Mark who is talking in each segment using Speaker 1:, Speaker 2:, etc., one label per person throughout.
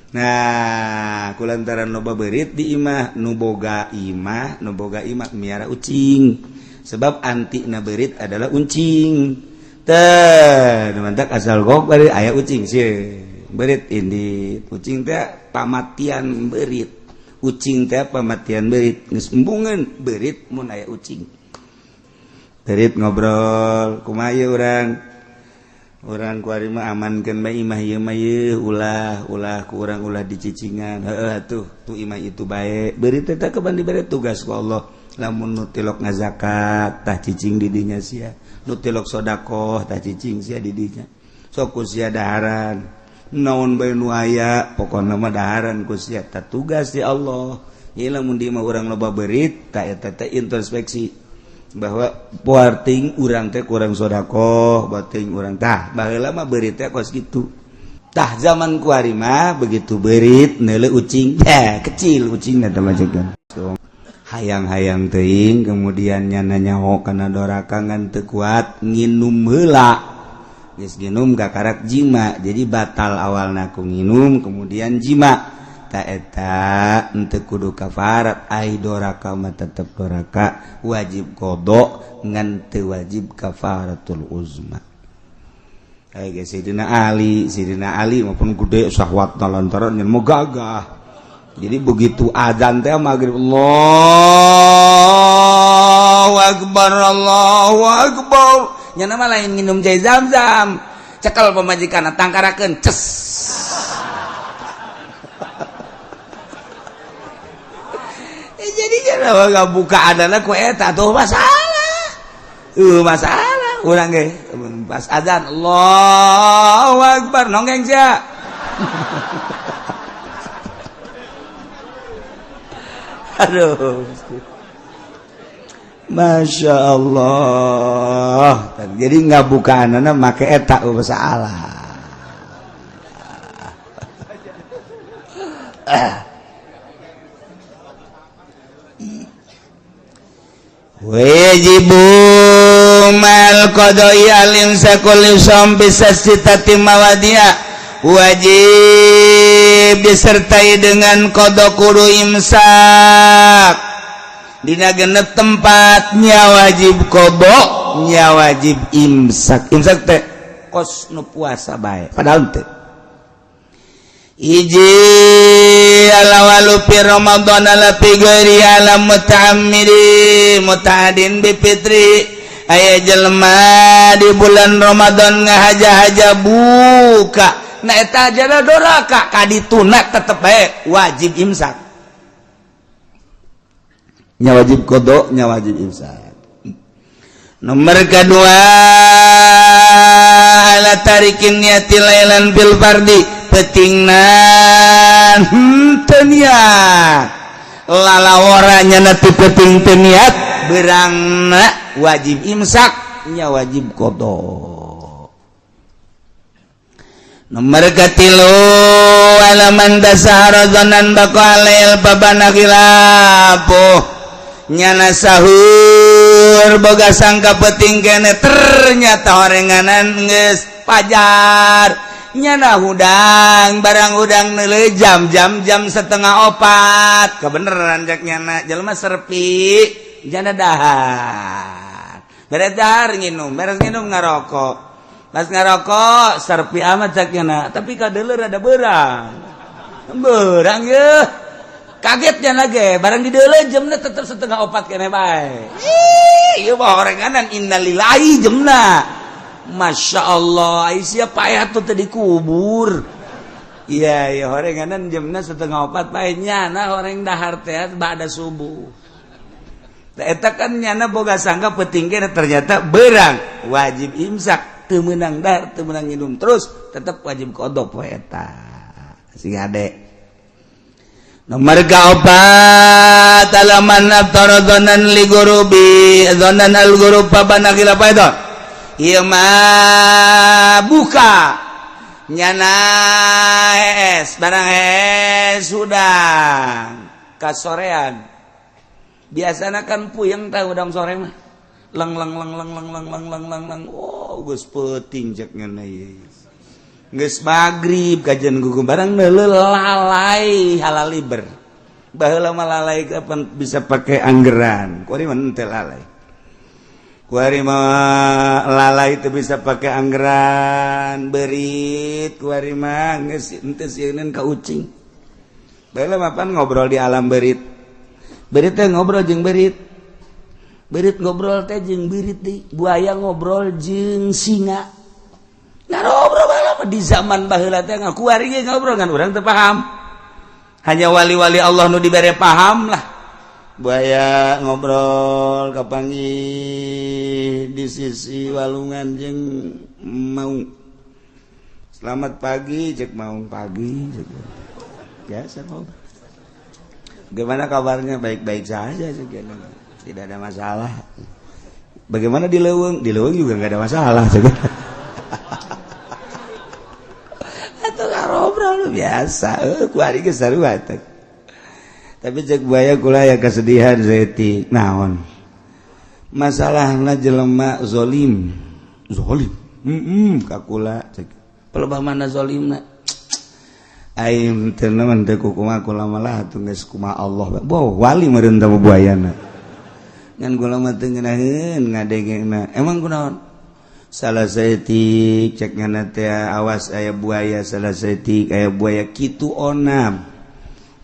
Speaker 1: Nah, kulantaran loba beurit di imah, nu boga imah, nu boga imah miara ucing. Sebab anti na beurit adalah uncing. Teh, mantak asal gok bari aya ucing sih. Beurit ini ucing teh pamatian beurit. Ucing teh pamatian beurit. Geus embungeun beurit mun aya ucing. Beurit ngobrol, kumaha ieu urang? Urang kuari mah amankeun bae imah ieu mah yeuh, ulah ulah ku urang ulah dicicingan. Heueuh atuh, tu imah itu bae. Beurit teh kapan dibere tugas ku Allah. Lamun nu tilok ngazakat tah cicing di dinya sia. Nu tilok sedekah tah cicing sia di dinya. Sok ku sia daharan. Naon bae nu aya pokona mah daharan ku sia tah tugas di Allah. Ieu lamun di imah urang loba beurit tah eta teh introspeksi bahwa poarting urang teh kurang sodakoh, bating urang tah baheula mah beurit teh kos kitu. Tah zaman kuari mah begitu beurit neuleuh ucing teh kecil ucingna teh majegan. Hayang-hayang teuing kemudian nyana nyaho kana doraka ngan teu kuat nginum heula. Geus nginum kakarak jima, jadi batal awalna ku nginum kemudian jima. Ta eta henteu kudu kafarat, ai doraka mah tetep doraka, wajib qada ngan teu wajib kafaratul uzma. Ai ge Sidina Ali maupun gede syahwatna lantaran nyen mau gagah. Jadi begitu azan teh maghrib Allahu akbar Allahu akbar. Nya mah lain nginum cai zam-zam. Cekel pamajikanna tangkarakeun ces. Jadi jangan buka adalah ku eta tuh masalah. Masalah urang ge pas azan Allahu akbar nonggeng sia. Aduh. Masya Allah. Jadi nggak buka anana make eta masalah. Wajibu mal qada'i al-imsakul lisam bisasitati mawadia, wajib disertai dengan qada kudu imsak dina genep tempatnya wajib qada nya wajib imsak. Imsak teh kos nu puasa bae padahal teh hiji alawalu fi Ramadan ala fi ghairi ala muta'ammidi muta'adin bi fitri. Aya jelema di bulan Ramadan ngahaja-haja buka nah eta aja doraka kadituna tetep bae wajib imsak nya wajib qada nya wajib imsak. Nomor kedua ala tarikin niati lailan bil fardi petingnan teu niat lalawaranya nanti peting teu niat berangna wajib imsak nya wajib qada. Nomor katilu alaman dasahara dzanan baqa alail babana khilafuh nyana sahur boga sangka peting kene ternyata orenganan geus pajar nyana hudang barang hudang neuleuh jam jam jam 3:30 kebeneran cek nyana jelema serpi jana dahar beres dahar nginum beres nginum ngarokok pas ngarokok serpi amat cek nyana tapi kadeuleu rada beurang beurang yeuh kagetnya lagi barang di deuleu jamna tetep 3:30 kene bae. Ih ieu mah orenganan innalillahi jamna. Masya Allah, ai sia payah tuh teh dikubur. Iya, iya orenganan jamna 3:30 bae nyana horeng dahar teh ba'da subuh. Eta kan nyana boga sangka peuting kene ternyata beurang wajib imsak teu meunang dahar teu meunang nginum terus tetep wajib qada poe eta. Sing ade. Nomor keempat alaman aftara dzanan li gurubi dzanan al gurub pabana khilaf itu. Ieu mah buka nyana hees barang hees hudang kasorean. Biasana kan puyeng tah hudang sore mah. Leng leng leng leng leng leng leng leng leng leng. Oh geus peuting cek ngana ieu. Geus magrib kajian gugu barang neuleuh lalai halaliber. Baheula mah lalai kapan bisa pakai anggeran. Kuari mah henteu lalai. Kuari mah lalai teu bisa pakai anggeran, beurit kuari mah geus henteu sieun ka ucing. Baheula mah pan ngobrol di alam beurit. Beurit teh ngobrol jeung beurit. Beurit ngobrol teh jeung beurit deui. Buaya ngobrol jeung singa. Ngobrol baheula di zaman baheula teh kuari ge ngobrol kan urang teu paham. Hanya wali-wali Allah nu dibere paham lah. Buaya ngobrol kapanggih di sisi walungan jeung maung. Selamat pagi cek maung, pagi cek. Biasa ngobrol. Gimana kabarnya? Baik-baik saja cek. Tidak ada masalah. Bagaimana di leuweung? Di leuweung juga nggak ada masalah cek. Atau ngobrol biasa, kuari ge sarua teh. Tapi cek buaya, kula ya kesedihan saeutik. Naon? Masalahna jelema zolim. Zolim. Heeh, ka kula cek. Pelebah mana zolimna? Aing teu naon teu kumaha kula malah atuh geus kumaha Allah. Boh, wali meureun teh buayana. Ngan kula mah teu ngeunaheun ngadengena. Emang kunaon? Salah saeutik cek ngana teh awas aya buaya, salah saeutik aya buaya kitu onam.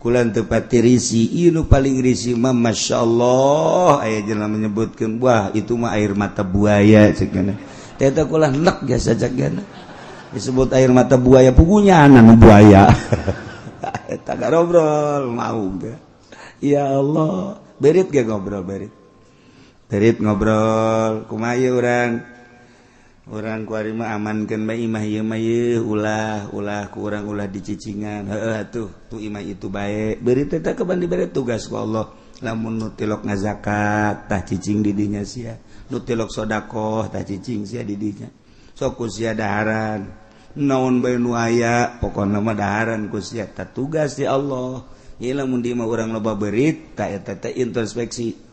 Speaker 1: Kula teu pati risi, ieu nu paling risi mah masyaallah aya jelema menyebutkeun wah itu mah air mata buaya cek ngana. Teh teh kula nek biasa cek ngana. Disebut air mata buaya pugunya nu buaya. Eta ngobrol mau teh. Ya Allah, beurit ge ngobrol beurit. Beurit ngobrol kumaha ieu urang? Urang kuari mah amankeun bae imah ieu mah ieu ulah ulah ku urang ulah dicicingan. Heueuh atuh tu imah itu bae. Beurit teh kapan dibere tugas ku Allah. Lamun nu tilok ngazakat tah cicing di dinya sia. Nu tilok sedekah tah cicing sia di dinya. Sok ku sia daharan. Naon bae nu aya pokona mah daharan ku sia tah tugas di Allah. Ieu lamun di imah urang loba beurit tah eta teh introspeksi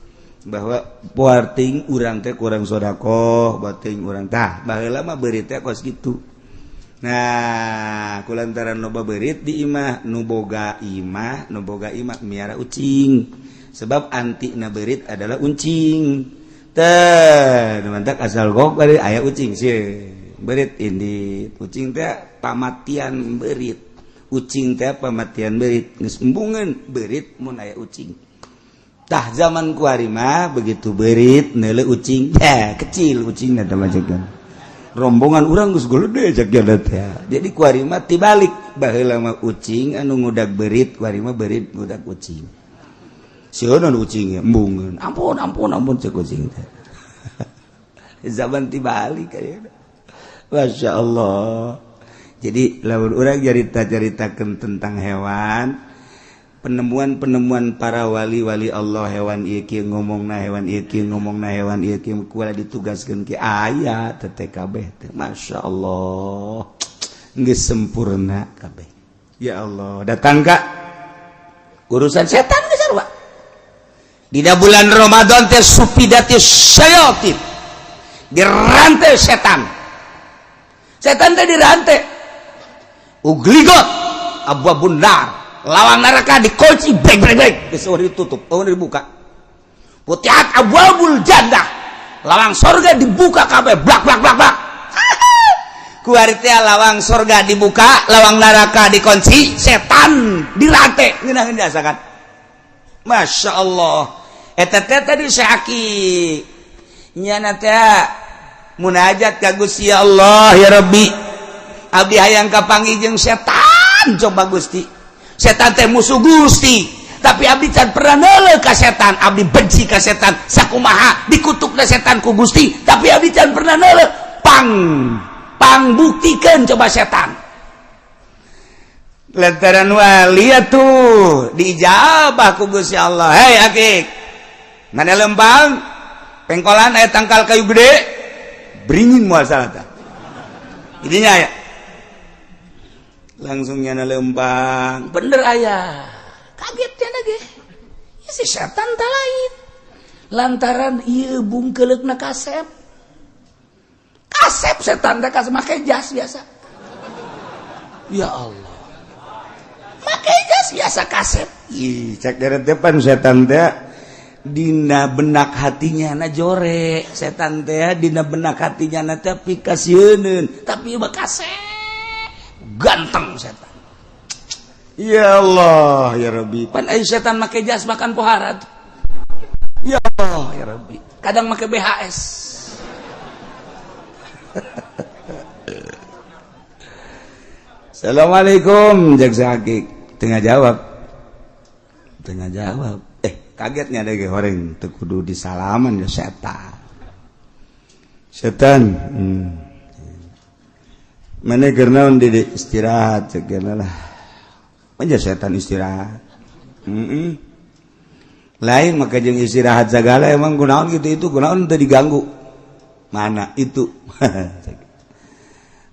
Speaker 1: bahwa poarting urang teh kurang sodakoh, bating urang tah baheula mah beurit teh kos kitu. Nah, kulantaran loba beurit di imah nu boga imah, nu boga imah miara ucing. Sebab anti na beurit adalah uncing. Teh, mantak asal gok bari aya ucing sih. Beurit indit, ucing teh pamatian beurit. Ucing teh pamatian beurit, geus embungeun beurit mun aya ucing. Tah zaman kuari mah begitu beurit neuleuh ucing, eh kecil ucingna teh majegan. Rombongan urang geus gede cek teh. Jadi kuari mah tibalik, baheula mah ucing anu ngudag beurit, kuari mah beurit ngudag ucing. Sieun ucing embungeun. Ampun ampun ampun cek ucing teh. Zaman tibalik ayeuna. Masya Allah. Jadi lamun urang carita-caritakeun tentang hewan, penemuan-penemuan para wali-wali Allah, hewan ieu kieu ngomongna, hewan ieu kieu ngomongna, hewan ieu kieu kula ditugaskeun ki aya teh kabeh teh. Masya Allah, geus sempurna kabeh. Ya Allah, datang ka urusan setan geus sarua. Dina bulan Ramadan teh sufidati syayatin, dirantai setan. Setan teh dirantai, ugligot abwabun nar, lawang neraka dikunci brek brek brek, geus ditutup, oh dibuka. Futihat abwabul jannah, lawang sorga dibuka kabeh blak blak blak blak. Kuari teh lawang sorga dibuka, lawang neraka dikunci, setan dirantai ngeunaheun diasakan. Masya Allah, eta teh tadi syaki nyana teh munajat ka Gusti Allah, ya Rabbi, abdi hayang kapanggih jeung setan, coba Gusti. Setan teh musuh Gusti, tapi abdi can pernah neuleuh ka setan, abdi benci ka setan. Sakumaha dikutukna setan ku Gusti, tapi abdi can pernah neuleuh. Pang pang buktikeun coba setan. Lantaran wali atuh diijabah ku Gusti Allah. Hei akik, mana lempang pengkolan aya tangkal kayu gede beringin, moal salah tah ininya ya. Langsung nyana lempang, bener ayah. Kaget ya lagi si setan tak lain lantaran ieu bungkeleukna kasep kasep. Setan teh kasep make jas biasa. Ya Allah, make jas biasa kasep. Ih, cek dari depan setan teh dina benak hatinya na jore, setan teh dina benak hatinya na teh pikasieun, tapi mah kasep ganteng setan. Ya Allah ya Rabbi, pan ai setan make jas makan pohara tuh. Ya Allah ya Rabbi, kadang make BHS. Assalamualaikum, jaksa Akik tengah jawab, tengah jawab. Kagetnya ada orang teu kudu disalaman ya setan. Setan. Mana keur naon di istirahat cek lah. Aja setan istirahat. Lain maka jeung istirahat segala emang kunaon gitu itu kunaon teu diganggu. Mana itu?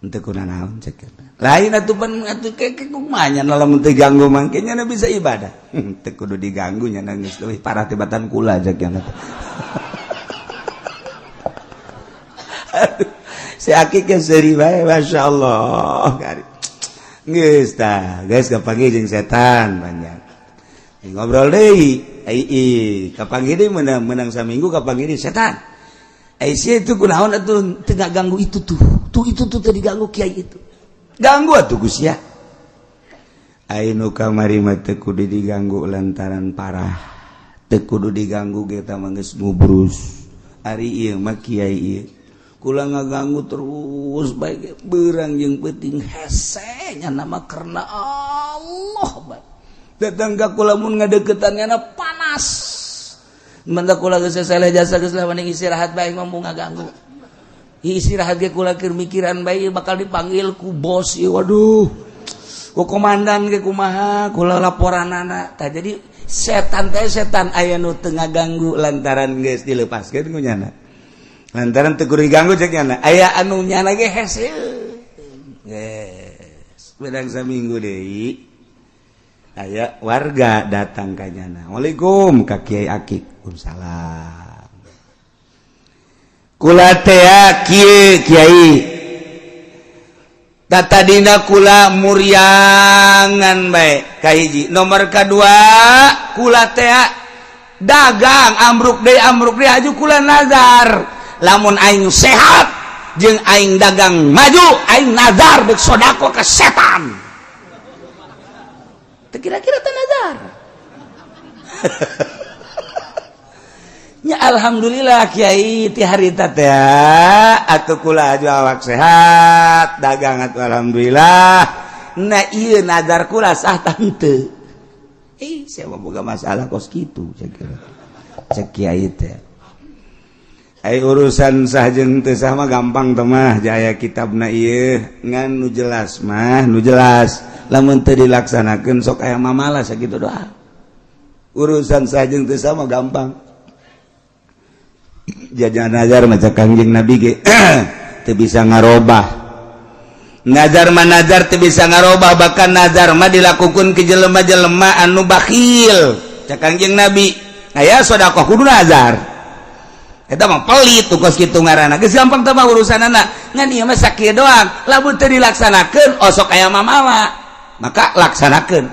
Speaker 1: Henteu kunaon cek. Lain atuh pan atuh ke kumaha nya lamun teu ganggu mangke nya bisa ibadah. Teu kudu diganggu nya geus leuwih parah tibatan kula cek nya. Si Akik ge seuri bae, masyaallah. Geus tah, geus kapanggih jeung setan banyak. Ngobrol deui, ai kapanggih deui menang saminggu kapanggih deui setan. Ai sia itu kunaon atuh teu ganggu itu tuh. Tuh itu tuh teu diganggu kiai itu. Ganggu atuh Gus ya. Ai nu kamari mah teu kudu diganggu lantaran parah. Teu kudu diganggu ge tah mah geus ngubrus. Ari ieu mah kiai ieu. Kula ngaganggu terus bae beurang jeung peuting hese nya nama karena Allah bae. Datang ka kula mun ngadeukeutan nyana panas. Mantap kula geus seleh jasa geus lah mending istirahat bae ngomong ngaganggu. Istirahat ge kula keur mikiran bae bakal dipanggil ku bos ieu, waduh. Ku komandan ge kumaha kula laporanana. Tah jadi setan teh setan aya nu teu ngaganggu lantaran geus dilepaskeun ku nyana. Lantaran teu kudu diganggu cek nyana. Aya anu nyana ge hese. Geus bedang saminggu deui. Aya warga datang ka nyana. Waalaikum ka Kiai Akik. Waalaikumsalam. Kula tea kieu Kiai. Tatadina kula muriangan bae kahiji. Nomor kadua kula tea dagang ambruk deui aju kula nazar. Lamun aing sehat jeung aing dagang maju aing nazar beuk sodako ka setan. Teu kira-kira teh nazar. Ya alhamdulillah Kiai ti harita teh atuh kula aju awak sehat dagang atuh alhamdulillah. Nah ieu nazar kula sah tah henteu. Saya mah boga masalah kos kitu cek cek Kiai teh. Ai urusan sah jeung teu sah mah gampang teh mah jaya kitabna ieu ngan nu jelas mah nu jelas lamun teu dilaksanakeun sok aya mamala sakitu doa. Urusan sah jeung teu sah mah gampang. Jajan nazar maca Kangjeng Nabi ge teu bisa ngarobah. Nazar mah nazar teu bisa ngarobah, bahkan nazar mah dilakukeun ke jelema-jelema anu bakhil. Cak Kangjeng Nabi, aya sedekah kudu nazar. Eta mah pelit tuh kos kitu ngaranna. Geus gampang teh mah urusanana. Ngan ieu mah sakieu doang. Lamun teu dilaksanakeun osok aya mamawa. Maka laksanakeun.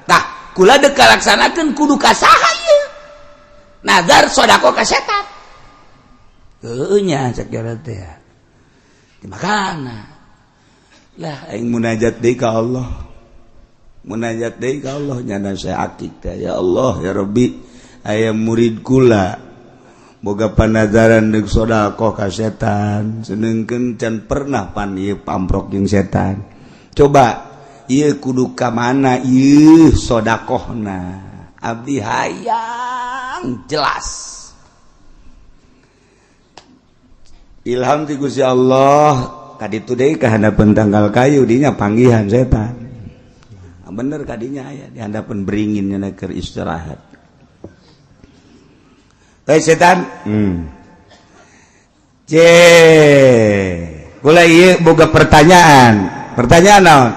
Speaker 1: Tah, kula deuk laksanakeun kudu ka saha ieu? Nazar sedekah ka setan. Heueuh nya cek teh. Dimakana. Lah aing munajat deui ka Allah. Munajat deui ka Allah nyana saya akik teh. Ya Allah ya Rabbi, aya murid kula boga panazaran deuk sedekah ka setan, sedengkeun can pernah pan ieu pamprok jeung setan. Coba ieu kudu ka mana ieu sedekahna? Abdi hayang jelas. Ilham ti Gusti Allah kaditu deui ka handapeun tangkal kayu dinya panggihan setan. Bener kadinya aya di handapeun beringin nya keur istirahat. Hei setan. C. Kula ieu boga pertanyaan. Pertanyaan naon?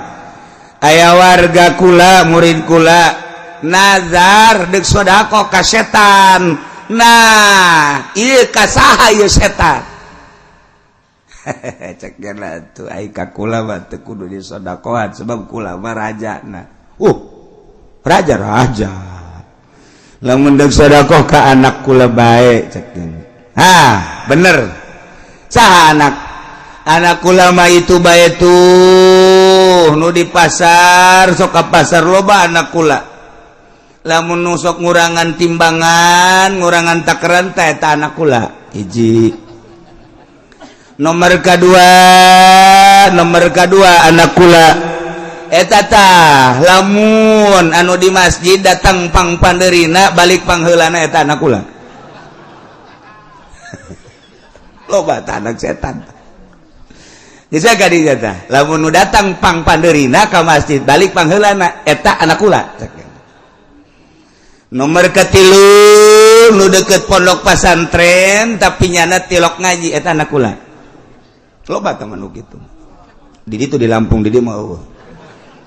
Speaker 1: Aya warga kula, murid kula nazar deuk sedekah ka setan. Nah, ieu ka saha ieu setan? Cek tuh ai ka kula mah teu kudu disodakohan sebab kula mah rajana. Raja raja. Lamun deuk sodakoh ka anak kula bae cek. Ah, bener. Saha anak? Anak kula mah itu bae tuh nu di pasar, sok ka pasar loba anak kula. Lamun nu sok ngurangan timbangan, ngurangan takaran teh eta anak kula. Hiji. Nomor kedua, nomor kedua anak kula eta tah lamun anu di masjid datang pang panderina balik pangheulana eta anak kula. Loba tah anak setan. Bisa ka dinya tah lamun nu datang pang panderina ka masjid balik pangheulana eta anak kula. Nomor katilu nu deket pondok pasantren tapi nyana tilok ngaji eta anak kula. Loba teman nu kitu. Di ditu di Lampung di dieu mah eueuh.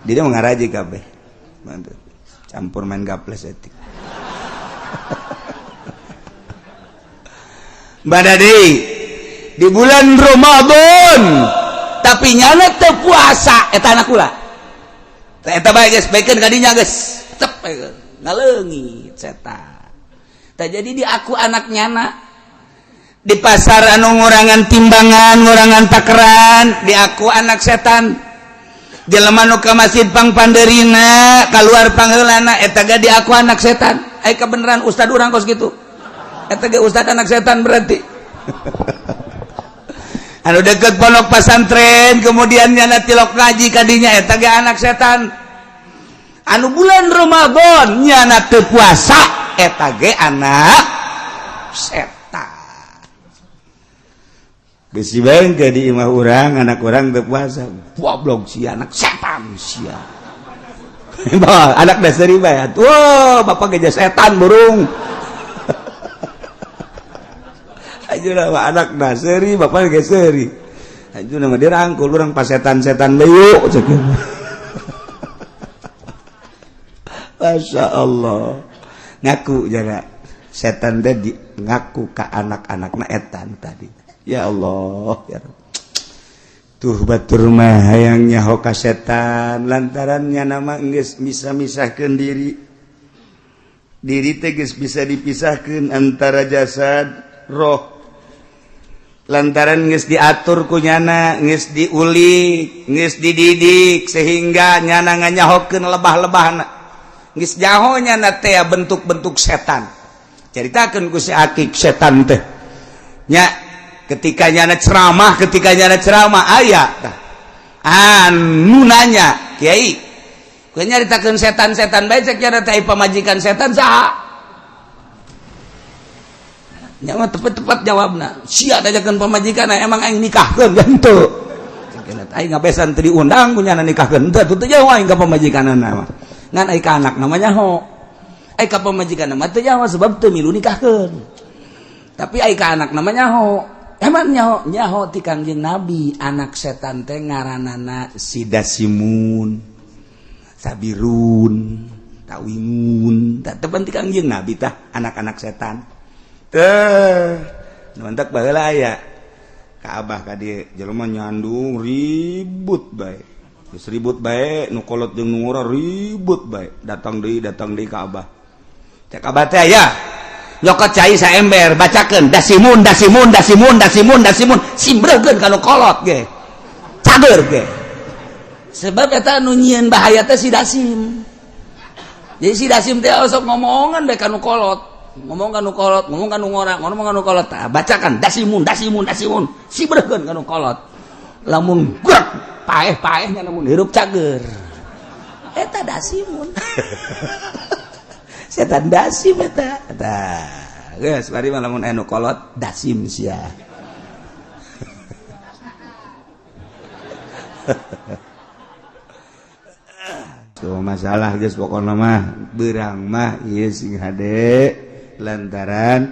Speaker 1: Di dieu mah ngaraji kabeh. Campur main gaples etik. Badadi di bulan Ramadan tapi nyana teu puasa eta anak kula. Eta bae geus baikeun ka dinya geus. Tep ngaleungit setan. Tah jadi di aku anak nyana di pasar anu ngurangan timbangan, ngurangan takaran, di aku anak setan. Jelema nu ka masjid pang panderina, keluar pangheulana eta ge di aku anak setan. Ai kebenaran ustad urang kos kitu. Eta ge ustad anak setan berarti. Anu deket pondok pasantren kemudian nyana tilok ngaji kadinya eta ge anak setan. Anu bulan Ramadan nyana teu puasa eta ge anak setan. Besi bae di imah urang anak urang teu puasa. Goblok sia anak setan sia. Bah, anak dasar bae. Wah, bapak geja setan burung. Aja mah anak dasari bapak ge seuri. Aja nama dirangkul urang pas setan-setan bae cek. Masya Allah. Ngaku jaga setan teh di ngaku ka anak-anakna etan tadi. Ya Allah ya Rabb. Tuh batur mah hayang nyaho ka setan lantaran nyana mah geus bisa misahkeun diri. Diri teh geus bisa dipisahkeun antara jasad roh. Lantaran geus diatur ku nyana, geus diulik, geus dididik sehingga nyana nganyahokeun lebah-lebahna. Geus nyaho nyana teh bentuk-bentuk setan. Caritakeun ku si Akik setan teh. Nya ketika nyana ceramah, ketika nyana ceramah aya tah. Anu nanya, "Kiai, kowe nyaritakeun setan-setan bae cek nyana teh pamajikan setan saha?" Nya mah tepat-tepat jawabna. Sia dajakeun pamajikan emang aing nikahkeun ya henteu. Cek aing ngabesan teu diundang ku nyana nikahkeun henteu teu jauh aing ka pamajikanana mah. Ngan aing ka anak namanya ho. Aing ka pamajikan mah teu jauh sebab teu milu nikahkeun. Tapi aing ka anak namanya ho. Emang nyaho nyaho ti Kangjeng Nabi anak setan teh ngaranana Sidasimun, Sabirun, Tawingun, tak tepan ti Kangjeng Nabi tah anak-anak setan. Teh, mantak baheula aya ka abah ka dieu jelema nyandung ribut bae. Geus ribut bae nu kolot jeung nu ngora ribut bae. Datang deui ka abah. Cek abah teh aya nyokot cai saember bacakeun dasimun dasimun dasimun dasimun dasimun simbreukeun ka nu kolot ge cager ge sebab eta nu nyieun bahaya teh si dasim. Jadi si dasim teh sok ngomongan bae ka nu kolot, ngomong ka nu kolot, ngomong ka nu ngora, ngomong ka nu kolot, tah bacakan dasimun dasimun dasimun simbreukeun ka nu kolot. Lamun gerak paeh-paehnya lamun hirup cager eta dasimun. Setan dasim eta. Tah, geus bari mah lamun anu kolot dasim sia. Tuh masalah geus pokona mah beurang mah ieu sing hade lantaran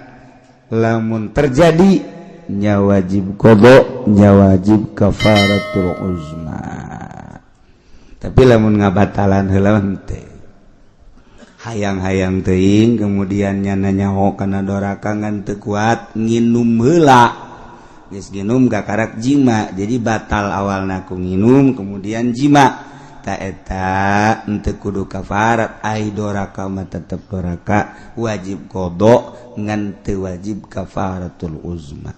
Speaker 1: lamun terjadi nya wajib qada, nya wajib kafaratul uzma. Tapi lamun ngabatalan heula teh hayang-hayang teuing kemudian nyana nyaho kana doraka ngan teu kuat nginum heula Geus nginum kakarak jima, jadi batal awalna ku nginum kemudian jima. Ta eta henteu kudu kafarat, ai doraka mah tetep doraka, wajib qada ngan teu wajib kafaratul uzma.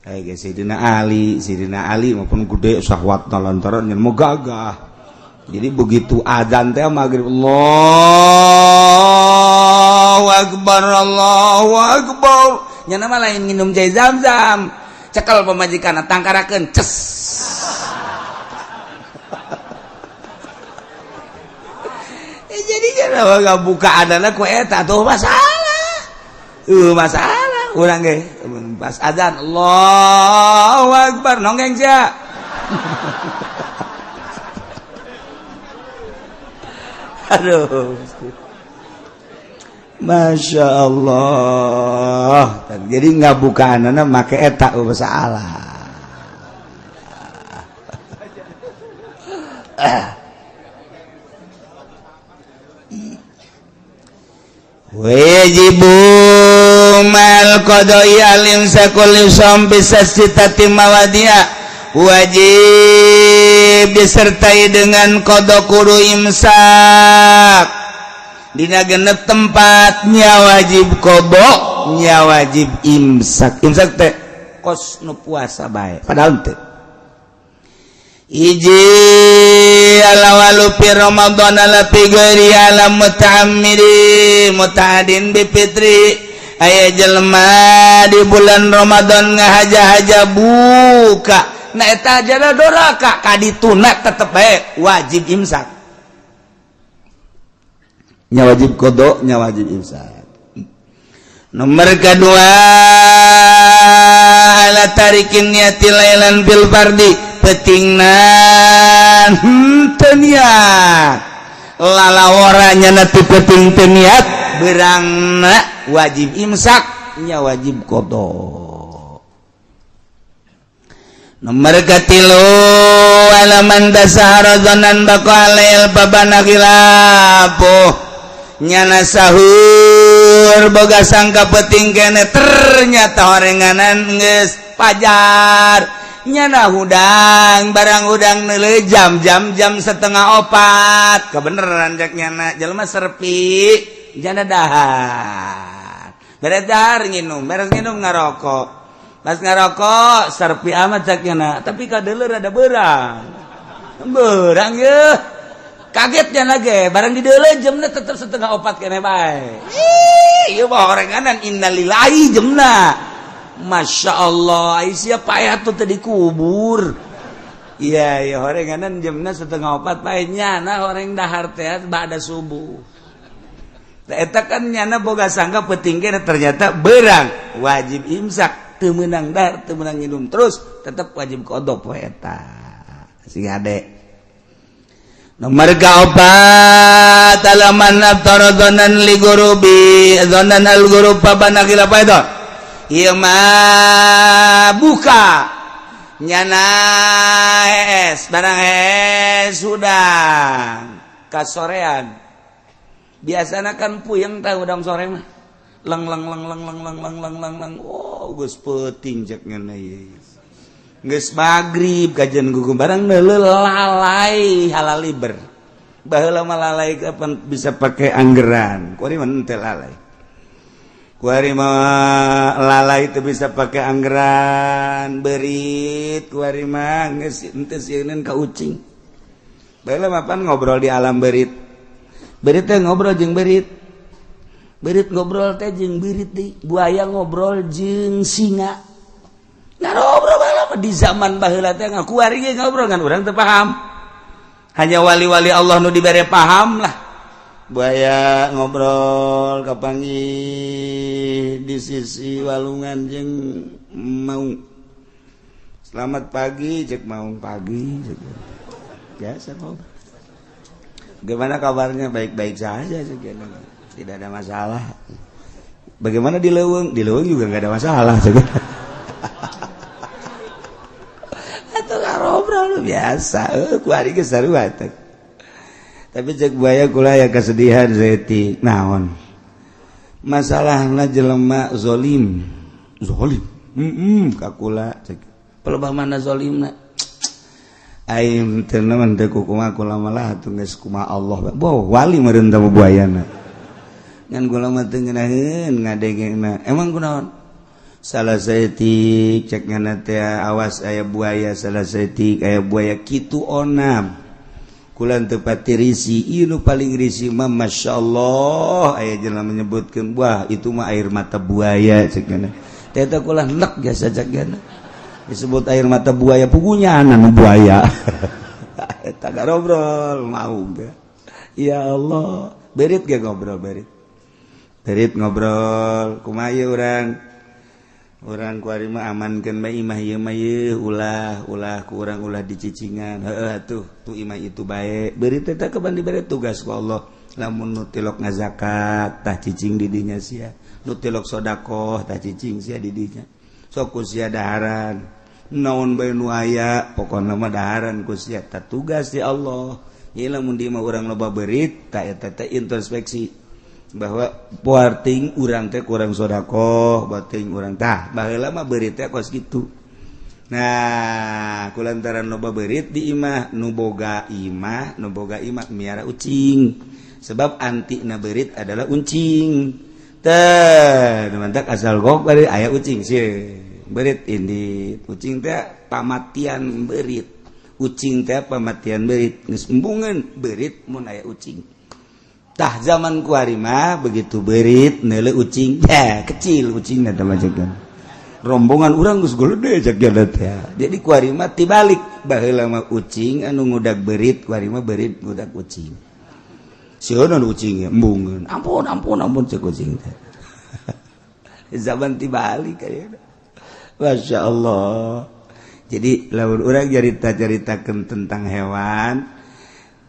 Speaker 1: Kayak Sayyidina Ali maupun gede syahwat lantaran yang mau gagah. Jadi begitu azan teh maghrib, Allahu akbar, Allahu akbar. Nya mah lain nginum cai Zam-zam. Cekel pamajikan tangkarakeun ces. Jadi jangan buka adalah ku eta tuh masalah. Masalah urang ge pas azan Allahu akbar nonggeng sia. Aduh. Masya Allah. Jadi nggak buka anak make eta masalah. Wajibu mal qada'i al-imsakul yusam bisasitati mawadia. Wajib disertai dengan qada kudu imsak dina genep tempatnya wajib qada nya wajib imsak. Imsak teh kos nu puasa bae padahal teh hiji alawalu fi Ramadan ala fi ghairi ala muta'ammidi muta'adin bi fitri. Aya jelema di bulan Ramadan ngahaja-haja buka. Nah eta jana doraka kadituna tetep bae wajib imsak. Nya wajib qada, nya wajib imsak. Nomor kedua ala tarikin niati lailan bil fardi petingnan henteu niat. Lalawara nya teu peting teu niat berangna wajib imsak nya wajib qada. Nomor katilu alaman dasahara dzanan baqa alail babana khilafuh nyana sahur boga sangka peting kene ternyata horenganan geus pajar nyana hudang barang hudang neuleuh jam jam jam 3:30 kebeneran cek nyana jelema serpi jana dahar beres dahar nginum beres nginum ngarokok. Pas ngarokok serpi amat cak nyana tapi kadeuleur ada berang berang ye kagetnya lagi barang di deuleu jamna tetep 3:30 kene bae. Ih ieu mah horenganan innalillahi jamna. Masya Allah ai sia payah tuh teu dikubur. Iya iya horenganan jamna 3:30 bae nyana horeng dahar teh ba'da subuh. Eta kan nyana boga sangka peuting kene ternyata berang wajib imsak teu meunang dahar teu meunang minum terus tetep wajib qada poe eta. Sing hade. Nomor kaopat alaman aftara dzanan li gurubi dzanan al gurub babana khilaf itu. Ieu mah buka nyana hees barang hees hudang kasorean. Biasana kan puyeng tah hudang sore mah. Leng leng leng leng leng leng leng leng leng leng. Oh geus peuting cek ngeunah ieu. Geus magrib kajian gugu barang neuleuh lalai halaliber. Baheula mah lalai kapan bisa pakai anggeran. Kuari mah henteu lalai. Kuari mah lalai teu bisa pakai anggeran, beurit kuari mah geus henteu sieun ka ucing. Baheula mah pan ngobrol di alam beurit. Beurit teh ngobrol jeung beurit. Beurit ngobrol teh jeung beurit deui. Buaya ngobrol jeung singa. Ngobrol baheula di zaman baheula teh ngakuari ge ngobrol kan urang teu paham. Hanya wali-wali Allah nu dibere paham lah. Buaya ngobrol kapanggih di sisi walungan jeung maung. Selamat pagi cek maung pagi cek. Biasa ngobrol. Gimana kabarnya? Baik-baik saja cek. Tidak ada masalah. Bagaimana di leuweung? Di leuweung juga nggak ada masalah cek. Atau ngobrol biasa, ku ari geus sarua teh. Tapi cek buaya kula ya kesedihan zeti. Naon? Masalahna jelema zolim. Zolim. Ka kula cek pelebah mana zalimna aing teu naon teu kumaha kula malah atuh geus kumaha Allah boh wali meureun teh buayana ngan kula mah teu ngeunaheun ngadengena emang kunaon salah saeutik cek ngana teh awas aya buaya salah saeutik aya buaya kitu onam kula teu pati risi ieu nu paling risi mah Masya Allah aya jelema menyebutkeun wah itu mah air mata buaya cek ngana teh eta kula nek biasa cek ngana disebut air mata buaya pugunya anu buaya eta ngobrol mau ge ya Allah berit ge ngobrol berit berit ngobrol kumaha ieu urang urang kuari mah amankeun bae imah ieu mah ieu ulah ulah ku urang ulah dicicingan heueuh atuh tu imah itu bae beurit teh kapan dibere tugas ku Allah lamun nu tilok ngazakat tah cicing di dinya sia nu tilok sodakoh tah cicing sia di dinya sok ku sia daharan naon bae nu aya pokona mah daharan ku sia tah tugas di Allah ieu lamun di imah urang loba beurit tah eta teh introspeksi bahwa poarting urang teh kurang sodakoh bating urang tah baheula mah beurit teh kos kitu. Nah kulantaran loba beurit di imah nu boga imah nu boga imah miara ucing sebab anti na beurit adalah uncing teh nu mantak asal gok bari aya ucing sih beurit ini ucing teh pamatian beurit ucing teh pamatian beurit geus embungeun beurit mun aya ucing tah zaman kuari mah begitu beurit neule ucing teh kecil ucingna teh majegan rombongan urang geus gede cek teh jadi kuari mah tibalik baheula mah ucing anu ngudag beurit kuari mah beurit ngudag ucing sieun ucing embungeun ampun ampun ampun cek ucing teh zaman tibalik ayeuna Masya Allah. Jadi lamun urang carita-caritakeun tentang hewan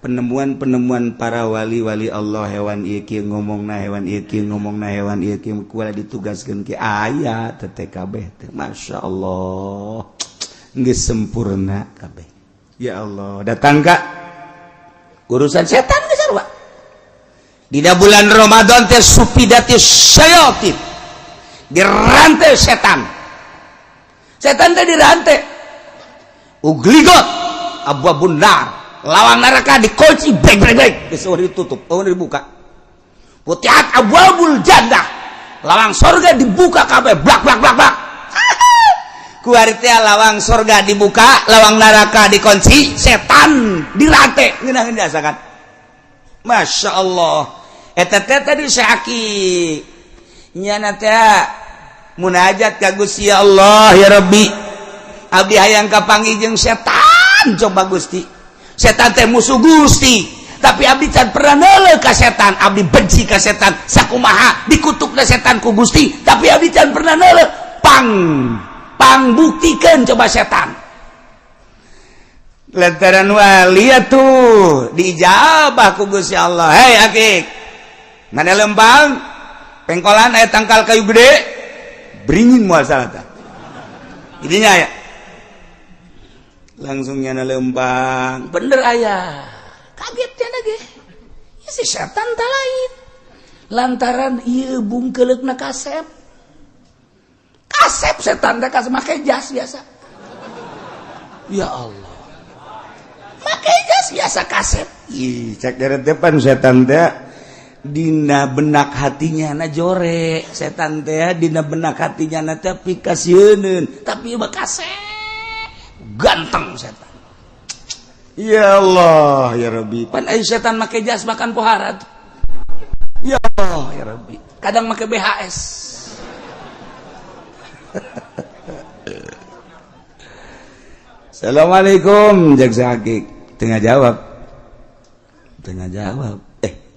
Speaker 1: penemuan-penemuan para wali-wali Allah hewan ieu kieu ngomongna hewan ieu kieu ngomongna hewan ieu kieu kuala ditugaskeun ke aya teh kabeh teh Masya Allah geus sempurna kabeh ya Allah datang ka urusan setan geus sarua dina bulan Ramadan teh suffidatis syayatin dirantai setan setan teh dirantai ughliqat abwabun nar lawang neraka dikunci brek brek brek geus ditutup oh dibuka futihat abwabul jannah lawang sorga dibuka kabeh blak blak blak blak kuari teh lawang sorga dibuka lawang neraka dikunci setan dirantai ngeunaheun diasakan Masya Allah eta teh tadi syaki nyana teh munajat ka Gusti ya Allah ya Rabbi abdi hayang kapanggih jeung setan coba Gusti setan teh musuh Gusti tapi abdi can pernah neuleuh ka setan abdi benci ka setan sakumaha dikutukna setan ku Gusti tapi abdi can pernah neuleuh pang pang buktikeun coba setan lantaran wali atuh diijabah ku Gusti Allah hei akik mana lempang pengkolan aya tangkal kayu gede beringin moal salah tah ininya ya langsung nyana lempang bener ayah kaget ya lagi ya si setan tak lain lantaran ieu bungkeuleukna kasep kasep setan teh kasep make jas biasa ya Allah make jas biasa kasep ih cek dari depan setan teh dina benak hatinya na jore setan teh dina benak hatinya na teh pikasieun tapi mah kasep ganteng setan ya Allah ya Rabbi pan aya setan make jas makan pohara tuh ya Allah ya Rabbi kadang make BHS Assalamualaikum jaksa hakik tengah jawab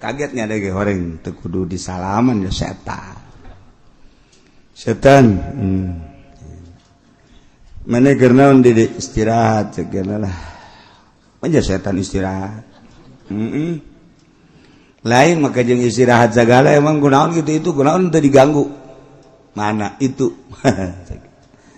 Speaker 1: kagetnya ada orang teu kudu disalaman ya setan setan mana keur naon di istirahat cek lah aja setan istirahat Lain maka jeung istirahat segala emang kunaon gitu itu kunaon teu diganggu mana itu.